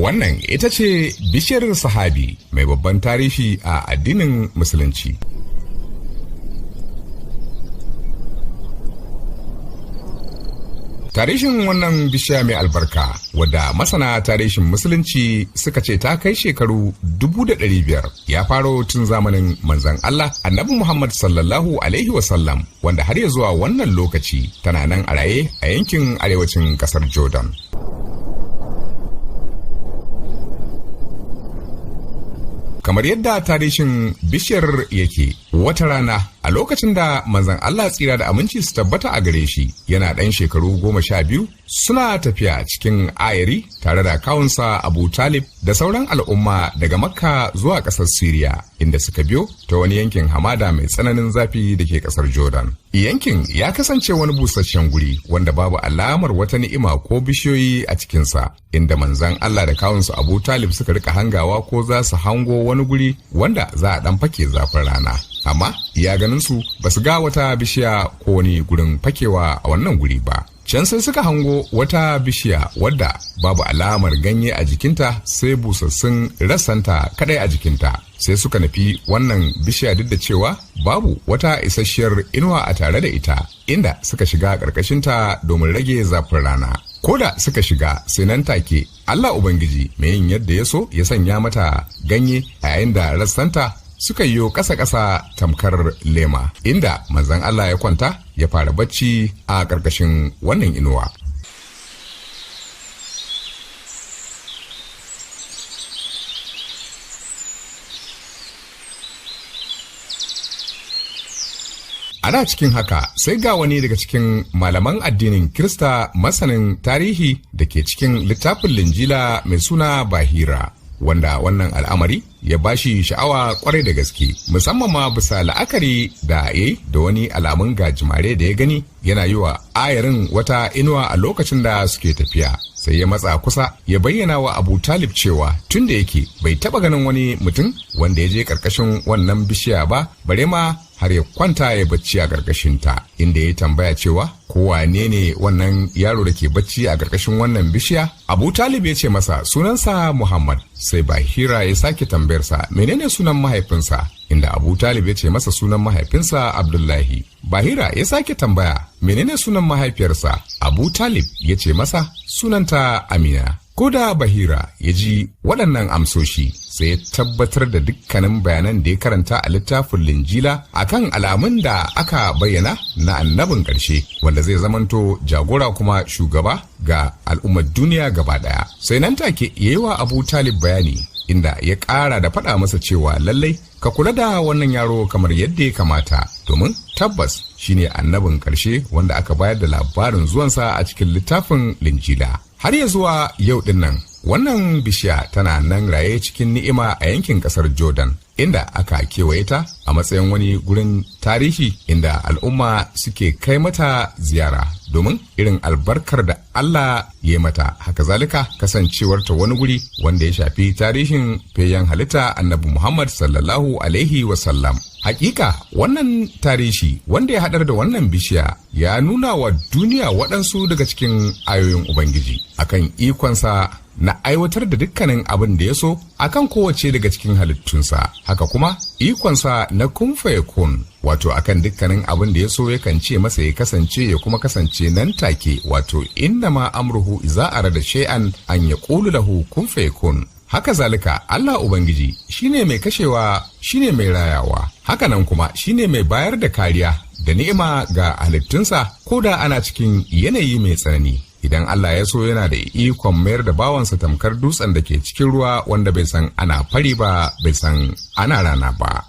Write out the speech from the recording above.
Wannan ita ce bishiyar sahabi mai babban tarihi a addinin Musulunci. Tarihin wannan bishiya mai albarka, wadda masana tarihin Musulunci suka ce ta kai shekaru 5,000, ya faro tun zamanin manzon Allah Annabi Muhammad sallallahu alaihi wasallam, wanda har ya zuwa wannan lokaci tana nan a raye a yankin arewacin kasar Jordan. Kamar yadda tarihin bishiyar yake, wata rana a lokacin da manzon Allah tsira da aminci su tabbata a gare shi yana ɗan shekaru 12, suna tafiya cikin ayari tare da kawunsa Abu Talib da sauran al'umma daga Makka zuwa ƙasar Siriya, inda suka biyo ta wani yankin hamada mai tsananin zafi da ke ƙasar Jordan. Yankin ya kasance wani busasshen guri wanda babu alamar wata ni'ima ko bishiyoyi a cikinsa, inda manzon Allah da kawunsa Abu Talib suka rika hangawa ko za su hango wani guri wanda za a dan fake zafin rana. Amma iya ganin su, ba su ga wata bishiya ko wani gurin fakewa a wannan guri ba. Can sai suka hango wata bishiya wadda babu alamar ganye a jikinta, sai busassun rassanta kadai a jikinta. Sai suka nufi wannan bishiya, duk da cewa babu wata isasshiyar inuwa a tare da ita, inda suka shiga ƙarƙashinta domin rage zafin rana. Koda suka shiga, sai nan take Allah Ubangiji mai yin yadda ya so ya sanya mata ganye, a yayin da rassanta suka yiwo ƙasa-ƙasa tamkar lema, inda manzon Allah ya kwanta ya fara bacci a ƙarƙashin wannan inuwa. Ana cikin haka sai ga wani daga cikin malaman addinin Kirista masanin tarihi da ke cikin littafin Linjila mai suna Bahira, wanda wannan al'amari ya bashi sha'awa kwarai da gaske, musamman ma bisa la'akari da ya da wani alamun gajimare da ya gani yana yi wa ayarin wata inuwa a lokacin da suke tafiya. Sai ya matsa kusa ya bayyana wa Abu Talib cewa tun da yake bai taba ganin wani mutum wanda ya je karkashin wannan bishiya ba, bare ma har ya kwanta ya bacci a ƙarƙashinta, inda ya tambaya cewa ko wane ne wannan yaro da ke bacci a ƙarƙashin wannan bishiya. Abu Talib ya ce masa sunansa Muhammad. Sai Bahira ya sake tambayarsa menene sunan mahaifinsa, inda Abu Talib ya ce masa sunan mahaifinsa Abdullahi. Bahira ya sake tambaya menene sunan mahaifiyarsa. Abu Talib ya ce masa sunanta Amina. Ko da Bahira ya ji waɗannan amsoshi, sai ya tabbatar da dukkanin bayanan da ya karanta a littafin Linjila akan alamun da aka bayyana na annabin ƙarshe wanda zai zamanto jagora kuma shugaba ga al'ummar duniya gaba ɗaya. Sai nan take ya yi wa Abu Talib bayani, inda ya ƙara da faɗa masa cewa lallai ka kula da wannan yaro kamar yadda ya kamata, domin tabbas shine annabin ƙarshe wanda aka bayar da labarin zuwansa a cikin littafin Linjila. Har ya zuwa yau din nan, wannan bishiya tana nan raye cikin ni'ima a yankin kasar Jordan, inda aka kewaye ta a matsayin wani gurin tarihi inda al'umma suke kai mata ziyara domin irin albarkar da Allah ya mata, haka zalika kasancewarta wani guri wanda ya shafi tarihin fiyayyen halitta Annabi Muhammad sallallahu alaihi wasallam. Hakika wannan tarihi wanda ya haɗar da wannan bishiya ya nuna wa duniya waɗansu daga cikin ayoyin Ubangiji akan ikonsa na aiwatar da dukkanin abin da ya so akan kowace daga cikin halittunsa, haka kuma ikonsa na kun kun, wato akan dukkanin abin da ya so yakan ce masa ya kasance, ya kuma kasance nan take, wato innama amruhu iza arada shay'an an yaqulu lahu kun fayakun. Haka zalika Allah Ubangiji shine mai kashewa, shine mai rayawa, hakanan kuma shine mai bayar da kariya da ni'ima ga halittunsa ko da ana cikin yanayi mai tsanani. Idan Allah ya so, yana da ikon mayar da bawansa tamkar dutsen da ke cikin ruwa, wanda bai san ana fari ba, bai san ana rana ba.